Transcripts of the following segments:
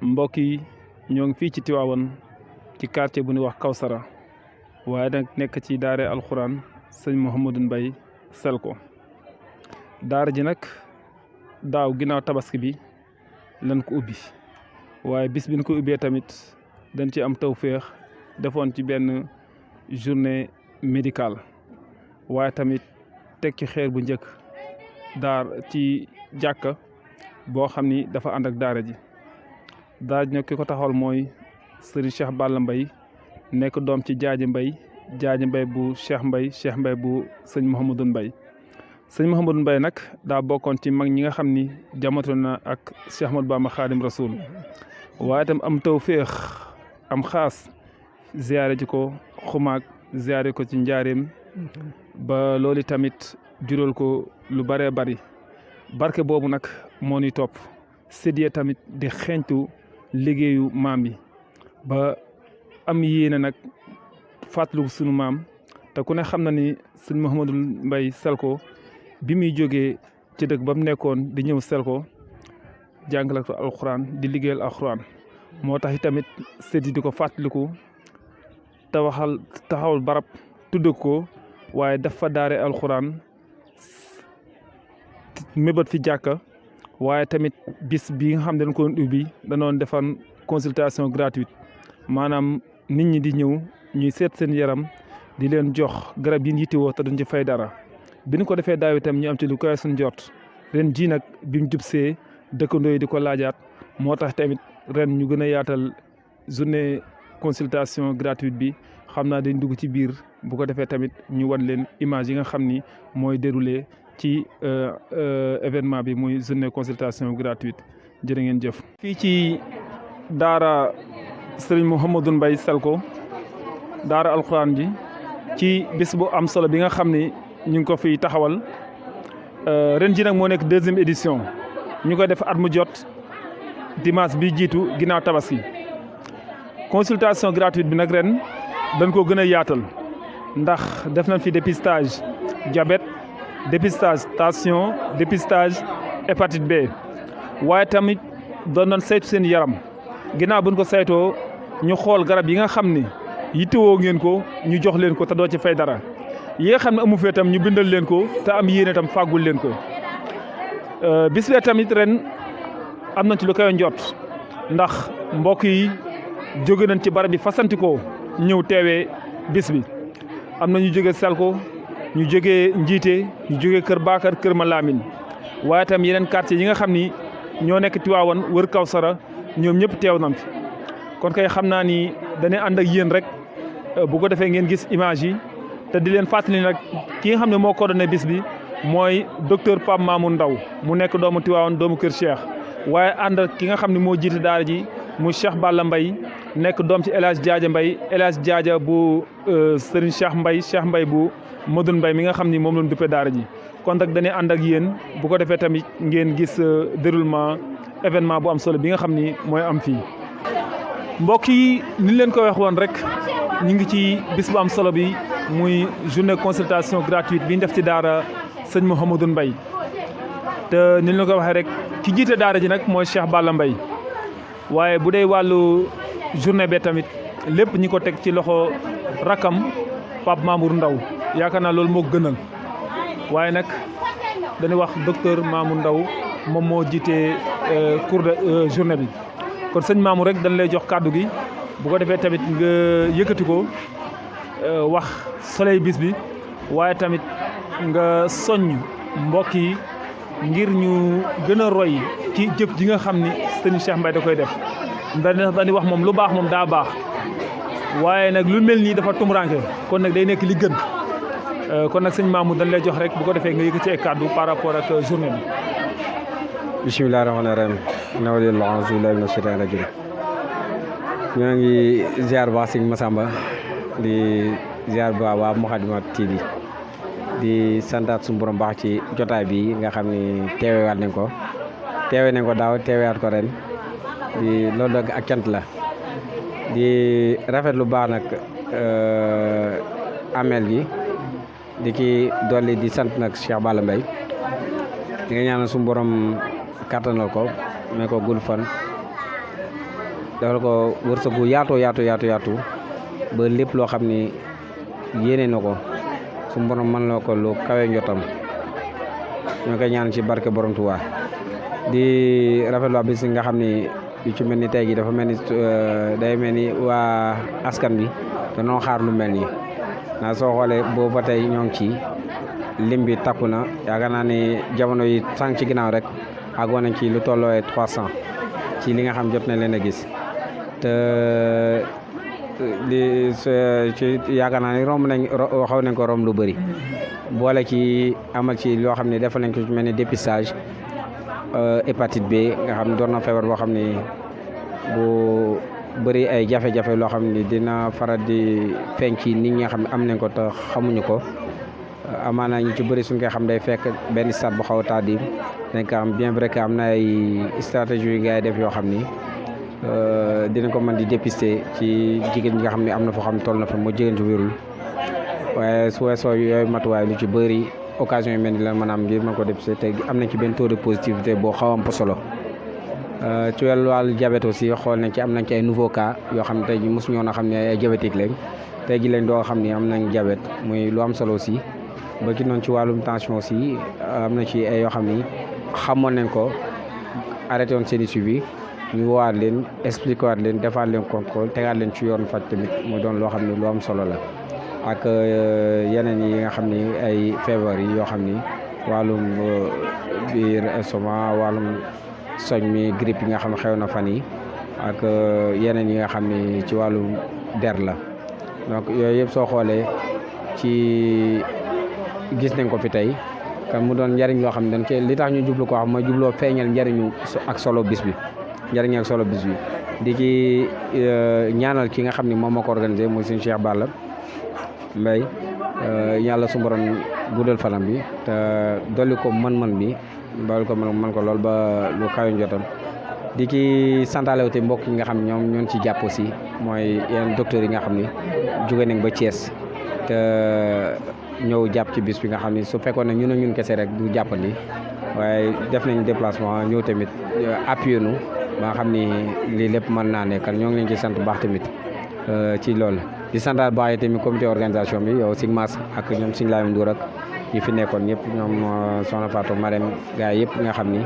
mbokk yi ñoo ngi fii ci Tivaouane ci quartier bu ñuy wax Kawsara waaye nag nekk ci daara alxuraan sëñ Mouhamadou Mbaye Selko daara ji nag daaw ginnaaw tabaski bi lañ ko ubbi waaye bis bi ñu ko ubbee tamit dañ ci am tawféex defoon ci benn journée médicale waaye tamit teg ci xeer bu njëkk daar ci jàkka boo xam ni dafa ànd ak daara ji nag ki ko taxawal mooy sëriñ Cheikh Balla Mbaye nekk doom ci jaaji Mbaye bu Cheikh Mbaye bu sëñ Mouhamadou Mbaye sëñ Mouhamadou Mbaye nag daa bokkoon ci mag ñi nga xam ni jamono na ak Cheikh Ahmadou Bamba Khadim Rasoul waaye itam am tawféex am xaas ziyaare ji ko xumaag ziyaare ko ci njaareem ba loolu tamit jural ko lu bëree bari barke boobu nag moo ñuy topp séddee tamit di xeeñtu liggéeyu maam yi ba am yéene nag fàttaliku sunu maam te ku ne xam na ni sëñ Mouhamadou Mbaye Selko bi muy jógee ci dëkk ba mu nekkoon di ñëw Selko jàngale ko alxuraan di liggéeyal alxuraan moo tax tamit séddi di ko fàttaliku taxawal barab tudd ko waaye dafa daare alxuraan mébét fi jàkka waaye tamit bis bi nga xam ne dañ ko doon ubbi danoon defan consultation gratuite maanaam nit ñi di ñëw ñuy seet seen yaram di leen jox garab yi ñu yittewoo te duñ ci fay dara bi ñu ko defee daaw itam ñu am ci lu koy suñ jot ren ji nag bi mu jubsee dëkkandoo yi di ko laajaat moo tax tamit ren ñu gën a yaatal journée consultation gratuite bi xam naa dañ dugg ci biir bu ko defee tamit ñu wan leen image yi nga xam ni mooy déroulé ci événement bi muy journée consultation gratuite jërë ngeen jëf. fii ci daara Serigne Mouhamadou Mbaye Selko daara alxuraan ji ci bis bu am solo bi nga xam ni ñu ngi ko fiy taxawal ren ji nag moo nekk 2e édition ñu koy def at mu jot dimanche bi jiitu ginnaaw tabaski consultation gratuite bi nag ren dañ ko gën a yaatal ndax def nañ fi dépistage diabète dépistage tension dépistage hépatite B waaye tamit doon nañ saytu seen yaram ginnaaw buñ ko saytoo ñu xool garab yi nga xam ni yittewoo ngeen ko ñu jox leen ko te doo ci fay dara yi nga xam ne amu fee tam ñu bindal leen ko te am yéene tam fàggul leen ko bis bee tamit ren am nañ ci lu koy njot ndax mbokk yi jóge nañ ci barab bi fasantikoo ñëw teewee bis bi am na ñu jóge Selko ñu jógee Njiite ñu jógee Kër Bakar Kër Malamine waaye tam yeneen quartier yi nga xam ni ñoo nekk Tivaouane wër Kawsara ñoom ñëpp teew nañ fi kon kay xam naa ni dañuy ànd ak yéen rek bu ko defee ngeen gis image yi te di leen fàttali nag ki nga xam ne moo coordonné bis bi mooy docteur Pape Mamour Ndaw mu nekk doomu Tivaouane doomu Kër Cheikh waaye ànd ak ki nga xam ne moo jiite daara ji mu Cheikh Balla Mbaye nekk doom ci El Hadj Diadia Mbaye El Hadj Diadia bu Serigne Cheikh Mbaye bu Modou Mbaye mi nga xam ni moom lañ duppee daara ji kon nag dañuy ànd ak yéen bu ko defee tamit ngeen gis déroulement événement bu am solo bi nga xam ni mooy am fii. mbokk yi ni leen ko wax woon rek ñu ngi ci bis bu am solo bi muy journée consultation gratuite bi ñu def ci daara sëñ Mouhamadou Mbaye te ni leen ko waxee rek ki jiite daara ji nag mooy Cheikh Balla Mbaye waaye bu dee wàllu journée be tamit lépp ñi ko teg ci loxo rakam Pape Mamour Ndaw yaakaar naa loolu moo gënal waaye nag dañuy wax docteur Mamour Ndaw moom moo jiite cours de journée bi kon sëñ Mamour rek dañ lay jox kàddu gi bu ko defee tamit nga yëkkati ko wax soleil bis bi waaye tamit nga soññ mbokk yi ngir ñu gën a roy ci jëf ji nga xam ni sëñ Cheikh Mbaye da koy def dañuy wax moom lu baax moom daa baax waaye nag lu mel nii dafa tumuranke kon nag day nekk li gën kon nag sëñ Mamour dañ lay jox rek bu ko defee nga yëkkati ay kàddu par rapport ak journée bi. bisimilah rahmaani rahiim nawalillah auzubillahi mina shaytaani rajiim ñoo ngi ziar baax sëñ Massamba di ziar ba waa Moukhaddamatoul TV di santaat suñu borom baax ci jotaay bi nga xam ni teewewaat nañ ko daaw teewewaat ko ren di loolu ak cant la di rafet lu baax nag amel gi di ki dolli di sant nag Cheikh Balla Mbaye di nga ñaanal suñu borom kattanal ko mais ko gul fan defal ko wërsëgu yaatu ba lépp loo xam ni yéene na ko su borom mën loo ko lu kawe njottam ñoo koy ñaan ci barke borom Tuubaa di rafetlu bis nga xam ni yu ci mel ni tey gi dafa mel ni day mel ni waa askan bi danoo xaar lu mel nii naa soo xoolee boobu ba tey ñoo ngi ci lim bi takku na yaakaar naa ni jamono yi sànq ci ginnaaw rek àggoon nañ ci lu tolloo 300 ci li nga xam jot na leen a gis te ci yaakaar naa ni romb nañ xaw nañ ko romb lu bëri boole ci amal ci loo xam ne defal nañ ko ci mel ni dépistage hépatite B nga xam ne doon na feebar boo xam ne bu bëri ay jafe-jafe loo xam ne dina faral di feeñ ci nit ñi nga xam ne am nañ ko te xamuñu ko amaana ñu ci bëri suñ koy xam day fekk benn stade bu xaw a tardé dañ ko am bien vrai que am na ay stratégie yu ngay def yoo xam ni dina ko mën di dépister ci jigéen ñi nga xam ne am na foo xam ne toll na fa moo jigéen ci wérul waaye su weesoo yooyu matuwaay lu ci bëri occasion yu mel ni la mën a am ngir mën ko dépister te am nañ ci benn taux de positivité boo xaw am solo ci wàllu diabète aussi xool nañ ci am nañ ci ay nouveau cas yoo xam ne tey ji mosu ñoo na xam ne ay diabétique lañ tey ji lañ doo xam ne am nañ diabète muy lu am solo aussi ba ci noonu ci wàllum tension aussi am na ci ay yoo xam ni xamoon nañ ko arrêté woon seen suivi ñu woowaat leen expliqué waat leen defaat leen contrôle tegaat leen ci yoon faj tamit mu doon loo xam ne lu am solo la ak yeneen yi nga xam ni ay feebar yi yoo xam ni wàllum biir estomac wàllum soñ mi grippe yi nga xam ne xew na fan yi ak yeneen yi nga xam ni ci wàllum der la donc yooyu yëpp soo xoolee ci gis nañ ko fi tey kan mu doon njariñ loo xam ne dañ ci li tax ñu jublu ko xam mooy jubloo feeñal njariñu ak solo bis bi njariñ ak solo bis bi di ci ñaanal ki nga xam ni moom moo ko organisé muy suñu Cheikh Balla Mbaye yàlla su borom guddal fanam bi te dolli ko mën-mën bi dolli ko mën ko lool ba lu kawe njottam di ci santaale te mbokk yi nga xam ne ñoom ñoon ci jàpp aussi mooy yenn docteurs yi nga xam ni jóge nañ ba Thiès te ñëw jàpp ci bis bi nga xam ni su fekkoon ne ñun kese rek du jàppandi waaye def nañ déplacement ñëw tamit appuyé nu ba nga xam ni lii lépp mën naa nekk ñoo ngi leen ci sant bu baax tamit ci loolu di santaat baax tamit comité organisation bi yow Sig Mass ak ñoom Sëñ Laay Ndour ak yi fi nekkoon ñëpp ñoom soxna Fatou Marème gars yi yëpp nga xam ni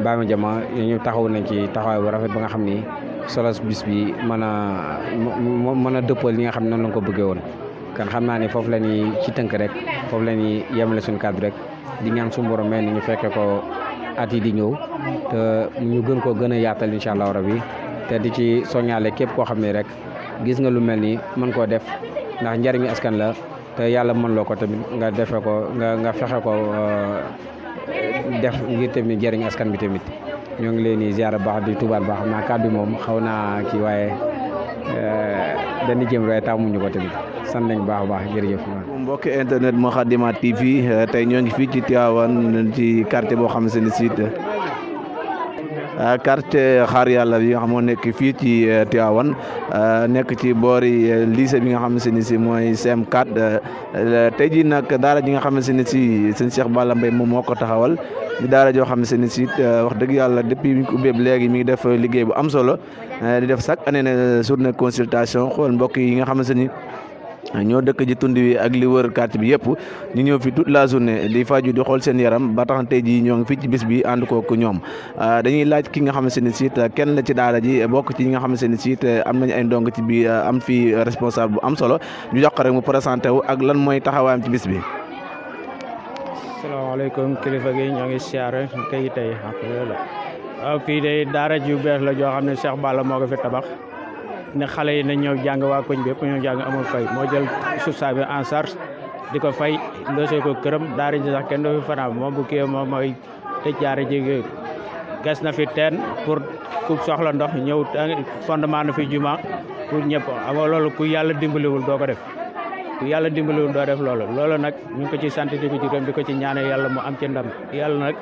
Baye Madiama ñu taxaw nañ ci taxawaay bu rafet ba nga xam ni solos bis bi mën a dëppal li nga xam ne noonu la ko bëggee woon kan xam naa ne foofu la ñuy ci tënk rek foofu la ñuy yemale suñu cadre rek di ñaan suñu borom mel ni ñu fekkee ko at yi di ñëw te ñu gën ko gën a yaatal incha allah rabi te di ci soññaale képp koo xam ne rek gis nga lu mel ni mën koo def ndax njariñu askan la te yàlla mën loo ko tamit nga defe ko nga fexe ko def ngir tamit njariñu askan bi tamit ñoo ngi leen di ziar baax di tubaat baax xam naa kàddu moom xaw naa kii waaye dañuy jëm waaye tàmmuñu ko tamit sant nañ baax a baax jërëjëf. mbokki internet Moukhaddamatoul TV tey ñoo ngi fii ci Tivaouane ci quartier boo xam ne site quartier xaar yàlla bi nga xam moo nekk fii ci Tivaouane nekk ci boori lycée bi nga xam ne si mooy CM4 tey jii nag daara ji nga xam ne si sëñ Cheikh Balla Mbaye moom moo ko taxawal di daara joo xam ne si wax dëgg yàlla depuis bi ñu ko ubbee léegi mi ngi def liggéey bu am solo di def chaque année ne journée consultation xool mbokk yi nga xam ne ñoo dëkk ji tund wi ak li wër quartier bi yëpp ñu ñëw fi toute la journée di faju di xool seen yaram ba tax tey jii ñoo ngi fii ci bis bi ànd kook ñoom dañuy laaj ki nga xamante ne si kenn la ci daara ji bokk ci ñi nga xamante ne si am nañu ay ndong ci biir am fi responsable bu am solo ñu jox ko rek mu présenté wu ak lan mooy taxawaayam ci bis bi. asalaamaaleykum kilifa gi ñoo ngi siyaare tey waaw fii de daara ji bees la joo xam ne Cheikh Balla moo ko fi tabax ne xale yi nañ ñëw jàng waa koñ bi yëpp ñëw jàng amul fay moo jël suuf saa bi en charge di ko fay ndosee ko këram daara ji sax kenn du fi fanaan moom bu kii moom mooy tëj daara ji gas na fi teen pour ku soxla ndox ñëw fondement na fi juma pour ñëpp ama loolu ku yàlla dimbaliwul doo ko def ku yàlla dimbaliwul doo def loolu nag ñu ngi ko ci sant di ko ci gërëm di ko ci ñaane yàlla mu am ci ndam yàlla nag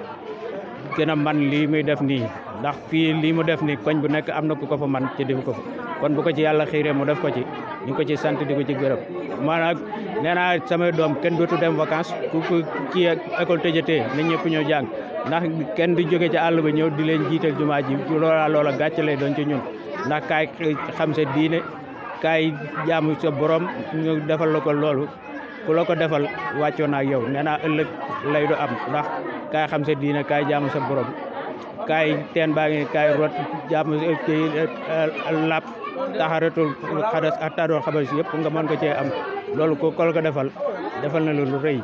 gën a man lii muy def nii ndax fii lii mu def nii koñ bu nekk am na ku ko fa man ci def ko fa kon bu ko ci yàlla xiiree mu def ko ci ñu ngi ko ci sant di ko ci gërëm maanaam nee naa samay doom kenn dootu dem vacances ku ci école tëjatee na ñëpp ñëw jàng ndax kenn du jóge ci àll ba ñëw di leen jiital jumaa ji loola gàcce lay doon ci ñun ndax kaay xam sa diine kaay jaamu sa borom ñu defal la ko loolu ku la ko defal wàccoo na ak yow nee naa ëllëg lay du am ndax kaay xam sa diine kaay jaamu sa borom kaay teen baa ngi kaay rot jaamu lap taxaratul xadas ak tadoor xabas yëpp nga mën ko cee am loolu ko ko defal na lu rëy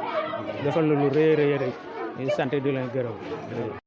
defal na lu rëy rëy rëy ñu sant di leen gërëm